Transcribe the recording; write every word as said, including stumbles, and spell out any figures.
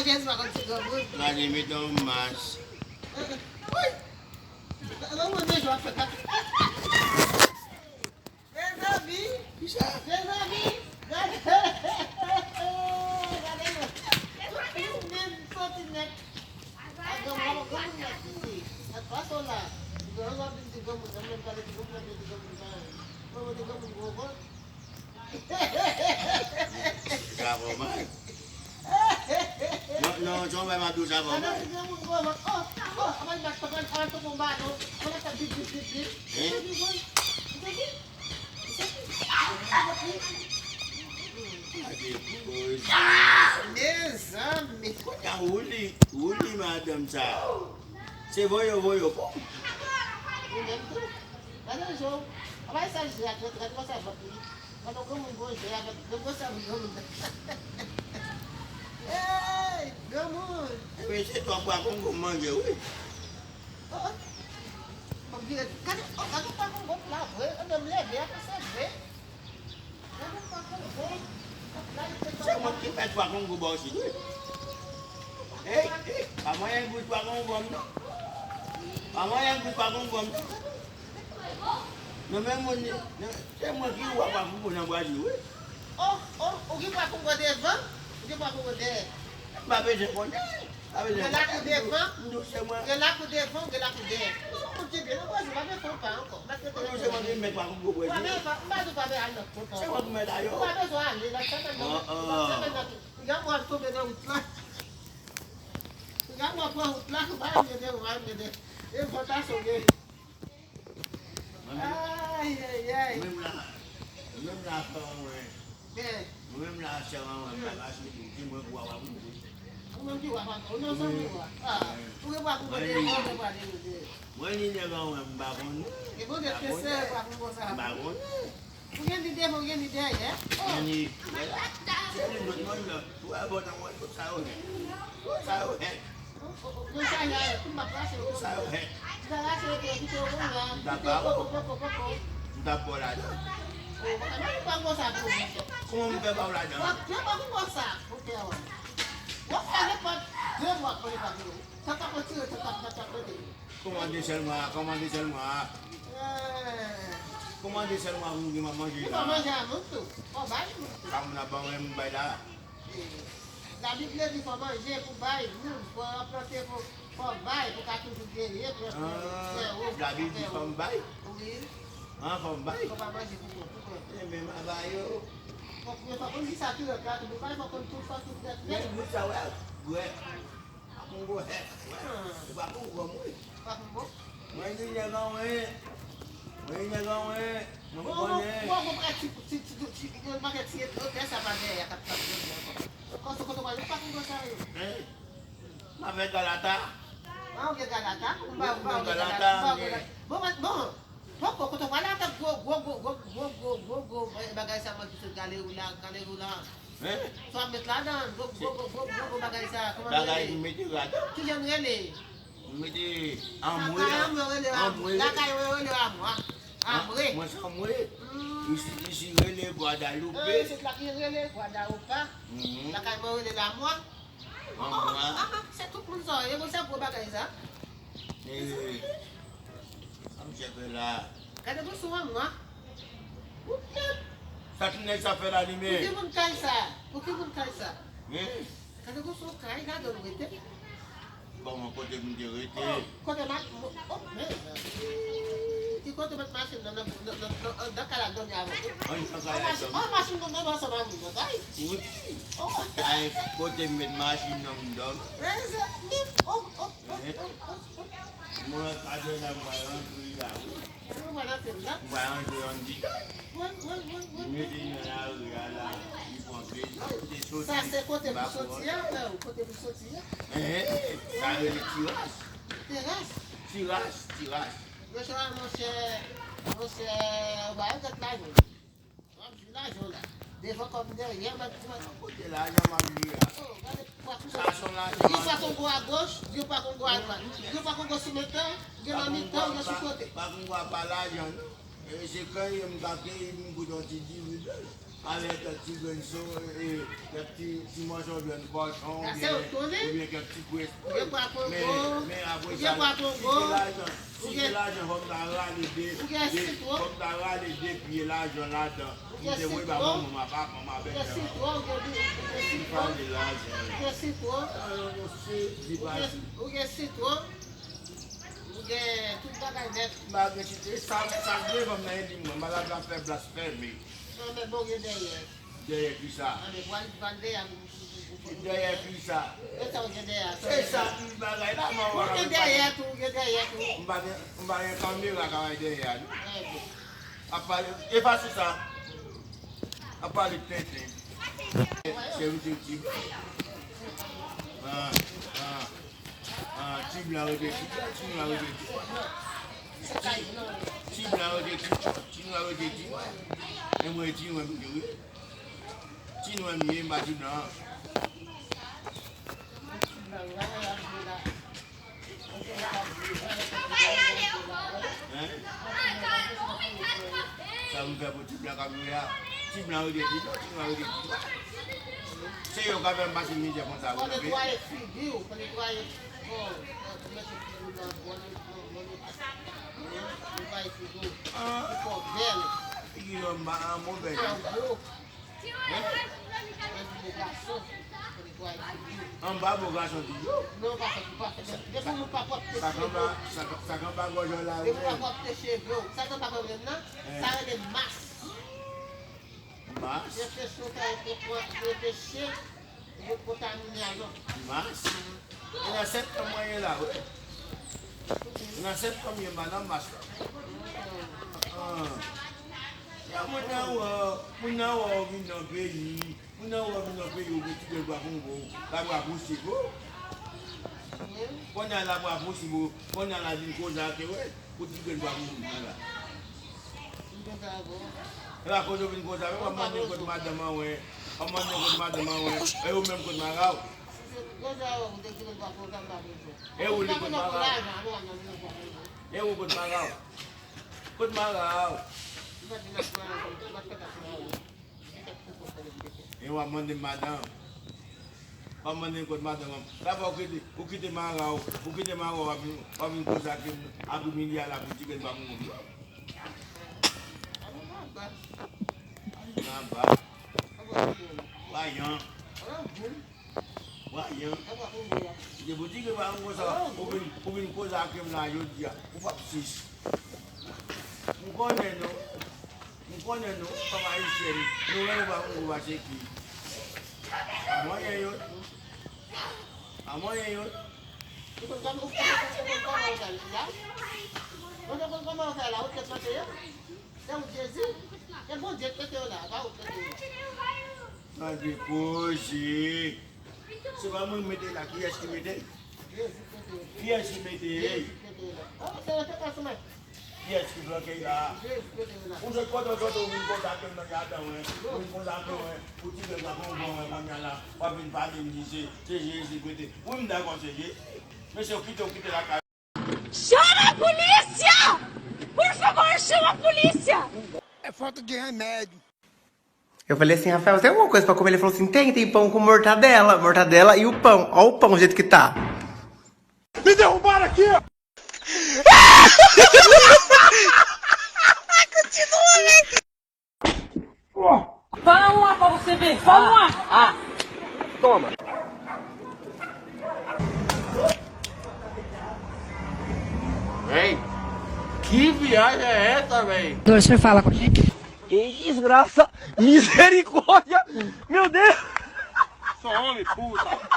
Jezi pa konn ti granmoun. Gade, mete yon mas. Wi. Granmoun deja ap fè kaka. Mezanmi. Kisa? Mezanmi. Gade. Gade non. Tout moun menm soti nèt. A granmoun, granmoun nèt isi. Nèt pa sou la. Granmoun ap vin di granmoun, nan menm pale di granmoun, ap vin di granmoun pa. Granmoun di granmoun gwo vant. Sa fò mal. Non, non, John Wayne ap di w sa fò mal. Gade, granmoun gwo vant. Oh, oh, avan l bat, avan, avan l tonbe yon balon. Avan l ap fè bip, bip, bip, bip. Hein? Gade koze. Mezanmi. Kounye a, ou li, ou li madanm sa. Se voyo, voyo, bon. Ou menm tou. Gade jan, a pa sa jè a, gade, gade konsa vant li. Gade yon granmoun gon jè avèk, gade konsa yon granmoun. Hey, granmoun. Ebyen, se twa pwa kongo m manje, wi. Oh, oh. Mwen vire, gade, oh, gade yon pwa kongo m la, vre. Ann m leve, a konsa vre. Gade yon pwa kongo. Se mwen ki fè twa kongo ba w si, wi. Hey, hey, pa manyen gou twa kongo ba m, non. Pa manyen gou twa kongo ba m, non. Non, men moun, non, se mwen ki wè pwa kongo nan bwa li, wi. Oh, oh, ou gen pwa kongo devan, ou gen pwa kongo dèyè. M pa bezwen konnen. M pa bezwen konnen. Gen lakou devan, m di w se mwen. Gen lakou devan, gen lakou dèyè. Ou se moun ki byen, ou pa bezwen fè w pa ankò. M ap trete w se mwen ki mèt pwa kongo bwè. M pa bezwen, m pa bezwen al nan kont ankò. Se mwen ki mèt a yo. Ou pa bezwen ale, l ap fè nan, l ap fè nan, gade mwen ap tonbe nan wout la. Gade mwen pran wout la, ou pa vle de, ou pa vle de. E vant la sove. Ay, ay, ay. Ou menm la, ou menm la, frè mwen. Mwen menm la, sè mwen, m pa ka sou tou, di mwen pou w ap ap tou. Ou menm ki w ap ap, ou nan zanmi w a. Ah, ou gen pwa pou mwen de, ou gen pwa de, de. Mwen ni nèg an mwen, m pa konnen. E Bondye te sè, pwa pou konsa. M pa konnen. Ou gen li devan, ou gen li dèyè. Mwen ni, se li menm mwen la. Ou wè, bon, nan mwen, tout sa yo nèt. Tout sa yo nèt. Yo sa ya, tout m ap rache yo. Sa yo hèk. M ta rache yo, kite yo konn la. M ta ba ou. Kite yo poko, poko, poko. M ta ba w ladan. O, pa, pa, pa konsa pou ou, monchè. Kòman m fè ba w ladan? W ap fè pa konsa, monchè. W ap fè nenpòt de mwa pou li pa vini. Sa t ap retire, sa t ap, sa t ap rete. Kòmande sèl mwa, kòmande sèl mwa. Eh. Kòmande sèl mwa pou m gen manje la. Li pa manje a moun tou. Fò bay moun tou. Pa moun ap ba mwen m bay la. Labib li di fò manje pou bay moun, fò plante pou, fò bay pou ka toujou genyen, plante fè ou. Labib di fò m bay? Wi. An, fò m bay? Fò pa manje pou kont ou, pou kont ou. Ebyen, m a ba yo. Fòk, men fòk konn kisa ki règ la tou, pou bay fòk konn tout, fòk tout règ. Men, men sa wè, wè. Pakongo hèk, wè. E Pakongo m, wi. Pakongo? Mwen di nèg an mwen. Mwen di nèg an mwen. Mwen konnen. Bon, bon, bon, ti, ti, ti, ti, yon pakèt ti etwopyè sa pa dèyè k ap, k ap jwenn ankò. Kòm se kote w pral, pa konn sa yo. Hein? M avèk Galata. Ah, ou gen Galata? Ou pa, ou pa, ou gen Galata, ou pa, ou gen Galata. Bon, bon, bon. Poko, kote w pral avèk gwo, gwo, gwo bagay sa mwen ki sot gale ou la, gale ou la. Hein? Sa w ap met ladan, gwo, gwo, gwo bagay sa, kòman l rele? Bagay pou mete ladan. Kijan l rele? Mete anmwe. Lakay anmwe rele anmwe. Lakay mwen rele anmwa. Anmwe. Mwen se anmwe. Hmm. Isi, isi rele Gwadalope. Ah, se lakay rele Gwadalope. Mhm. Lakay mwen rele lanmwa. Anmwa. Oh, ah, ah, se tout moun sa, e bon, se gwo bagay sa. E, sa m chèke la. Gade pou sou anmwa. Ou tèt. Sa ti nèg sa fè la li menm? Pou ki moun kay sa? Pou ki moun kay sa? Hein? Gade pou sou kay, gade ou rete. Kòman kote m te rete? Oh, kote ma, oh, men, ki kote met machin nan, nan, nan, nan, nan, nan kay la dòmi avè w? An, nan kay la dòmi. Oh, machin nan, nan, nan, ansanm avè w, nan kay? Wi. Oh. Ay, kote m met machin nan, m dòmi. Mezanmi, oh, oh, oh, oh, oh, oh. Mwen, Adriana, m pral rantre la, wi. Ou pral rantre la? M pral rantre annditan. Wi, wi, wi, wi. Li mete nan lari a la, li pran plezi, li te soti. Sa se kote pou soti a, frè, kote pou soti a. Hein, sa rele tiras. Teras. Tiras, tiras. Monchè, monchè, monchè, ou pa yon gad lajan. W ap jwi lajan w la. Devan kòm dèyè, m ap di w. Kote lajan m ap jwi a? Oh, gade, pwa kongo. Sa se yon lajan. Yon pwa kongo agoch, yon pwa kongo adwat. Yon pwa kongo sou mitan, gen nan mitan, gen sou kote. Pwa kongo a pa lajan, non. E se kanyen m ka keyi pou m goute yon ti diri blan avèk kèk ti grenn so, e, kèk ti, ti mòso vyann kòchon, oubyen, oubyen kèk ti pwes. Men, men apre sa, si se lajan, si se lajan, fò m ta rale de, de, fò m ta rale de pye lajan ladan. M te voye ba manman m ak papa m avèk sitwon, ou gen, ou gen sitwon. Ou gen sitwon. Ou gen, ou gen sitwon. Ou gen tout bagay nèt. M pa gen sitwon. E sa, sa k devan m nan, e li m wè. M pa t ap fè blasfèmi. Non, men bon, gen dèyè. Dèyè kisa? Anben, pral, pral dèyè a pou, pou, pou, pou. Dèyè kisa? E sa w gen dèyè a? E sa pi bagay la, man. Ou gen dèyè tou, ou gen dèyè tou. M pa gen, m pa gen kamera k ap bay dèyè a, non. Ap pale, efase sa. Ap pale tenten. Sèvitè ti blan. Ah, ah, ah, ti blan rete ti blan, ti nwa rete ti nwa. Ti, ti blan rete ti nwa, ti nwa rete ti nwa. E mwen ti nwa m ye wi. Ti nwa m ye, m pa ti blan. Hein? Sa m fè pou ti blan k ap jwe a? Ti blan rete ti blan, ti nwa rete ti nwa. Se yo k ap fè m pase mizè konsa, wi, nan peyi. Fò netwaye figi w, fò netwaye kò w, fò mete figi w nan bon, bon, bon eta. Netwaye figi w. Figi w an move. Hein? Anba bo gason toujou. Non, pa fè, pa fè. Depi moun pa pwòpte cheve w. Sa k anba gòj ou la, depi w pa pwòpte cheve w. Sa k anba gòj ou nan? Sa rele mas. Mas? Yo te sou fè, yo te che, yo kontamine alò. Mas? E nan sèt tan mwen ye la, wi. Nan sèt tan mwen ye, madanm mas la. Ah. Ya moun nan wè, moun nan wè ou vin nan peyi, moun nan wè ou vin nan peyi, ou gen ti grenn bwa kongo, la bwa posib, o. Kounye a la bwa posib, o. Kounye a la vin koze ak yo, wi, pou ti grenn bwa kongo nan la. E pa koze ou vin koze avè m, w ap mande kot madanm an, wi. W ap mande kot madanm an, wi. E ou menm kot mara w? E ou li kot mara w? E ou kot mara w? Kot mara w? E w ap mande m madanm. W ap mande m kot madanm an. Sa fè w kite, ou kite mara w, ou kite mara w, w ap vin, w ap vin koze ak, ak Emilia la pou ti grenn bwa kongo. Naba. Vayan. Vayan. Se pou ti grenn bwa kongo sa, ou vin, ou vin koze ak m la jodi a. Ou p ap sis. M konnen nou. M konnen nou, fanm ayisyèn, nou renmen bwa kongo pase ki. Pa manyen yo. Pa manyen yo. Ou konn kòman, ou konn kòman ou fè la? Ou konn kòman ou fè la? Ou te plante yo? Se ou Jezi? Se Bondye ki plante yo la, pa ou ki plante yo. Tande koze. Se pa mwen ki mete l la, kiyès ki mete l? Jezi ki mete l. Kiyès ki mete l? Jezi ki mete l la. Kiyès ki flanke l la? Jezi ki mete l la. Ou sot kote w sot, ou vin koze ak mwen nan jaden mwen, ou vin koze ak mwen, ou ti bèl la, bon, bon, mwen, kounye a la, w ap vin pale m di se, se Jezi ki mete. Wi, m dakò, se Jezi. Men se w kite, w kite lakay. Chama a polícia! Por favor, chama a polícia! É falta de remédio. Eu falei assim, Rafael, você tem alguma coisa pra comer? Ele falou assim, tem, tem pão com mortadela, mortadela e o pão. Ó o pão, o jeito que tá. Me derrubaram aqui! Continua, né? Fala uma pra você ver, fala uma! Ah, toma! Véi, que viagem é essa, véi? Doutor, o senhor fala com a gente? Que desgraça! Misericórdia! Meu Deus! Sou homem, puta!